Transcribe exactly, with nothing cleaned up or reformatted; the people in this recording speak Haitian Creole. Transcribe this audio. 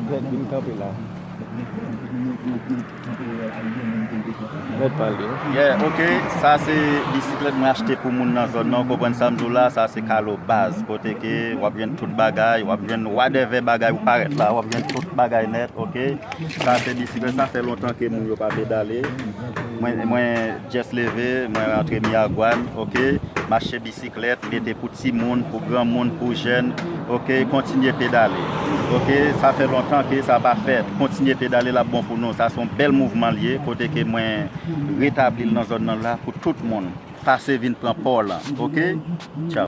Fèt vin kanpe la. Mèt pale. Yeah, ok. Sa se bisiklèt mwen achte pou moun nan zòn nan. Ou konprann sa m di w la? Sa se Kalo Baz. Kote ke w ap jwenn tout bagay, w ap jwenn whatever bagay ou parèt la, w ap jwenn tout bagay nèt, ok? Sa se bisiklèt, sa fè lontan ke moun yo pa pedale. Mwen, mwen just leve, mwen rantre Miragwàn, ok? M achte bisiklèt, li te pou timoun, pou granmoun, pou jèn, ok? Kontinye pedale, ok? Sa fè lontan ke sa pa fèt. Kontinye pedale, l ap bon pou nou. Sa se yon bèl mouvman l ye, kote ke mwen retabli l nan zòn nan la pou tout moun. Pase vin pran pa w lan, ok? Tchaw.